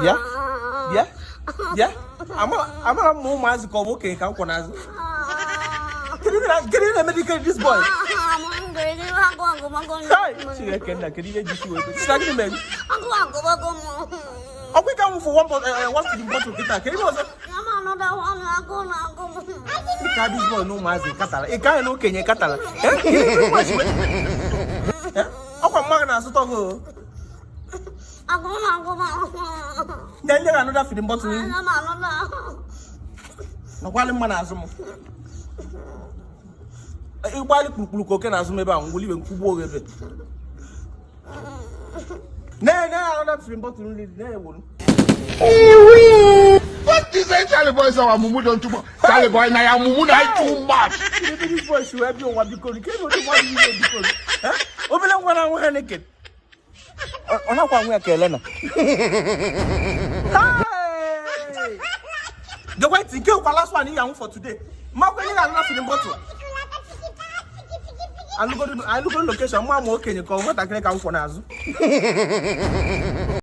Bịa, bịa, bịa. Amara m ma ụmụazị ka ọ bụ okenye ka m kwọ n'azụ. Kedu ihe na-eme dike this boy? Hey, Chineke nna, kedu ihe ji si wee sị gịnị mere? Ọkwa ike nwụfụ one bottle, one feeding bottle kịta, kedu ihe ọzọ? Ịka this boy na ụmụazị katara, ịka anyị na okenye katara. Eh, kedu ihe ụmụazị Eh, ọkwa mmadụ na-azụta ọgụ o. Nye nye gị another feeding bottle n'ihu. Nọkwalị mma n'azụ m. Ịgbalị kpurukpuru ka oke n'azụ m ebe a, ngwụli ibe nkwugbu oge ebe. Nee, nee, another feeding bottle nri, nee, wolu. What is that? Charlie boy, say our mumu don too much. Charlie boy, na your mumu na too much. Kedu ebe this boy si wee bịa ụwa, biko? Kedu ụdị mmadụ ihe, biko? Eh? Obele nwa na-anwụ Heineken. Ọ nakwa anwụ ya ka Elena. Hey! Gekwa ntị, nke kwa last one ị ga-anwụ for today. Makwa ihe ga-anụ na feeding bottle. Alụgoro location, mma ma okenye ka ọ nwatakịrị ka m kwọ n'azụ.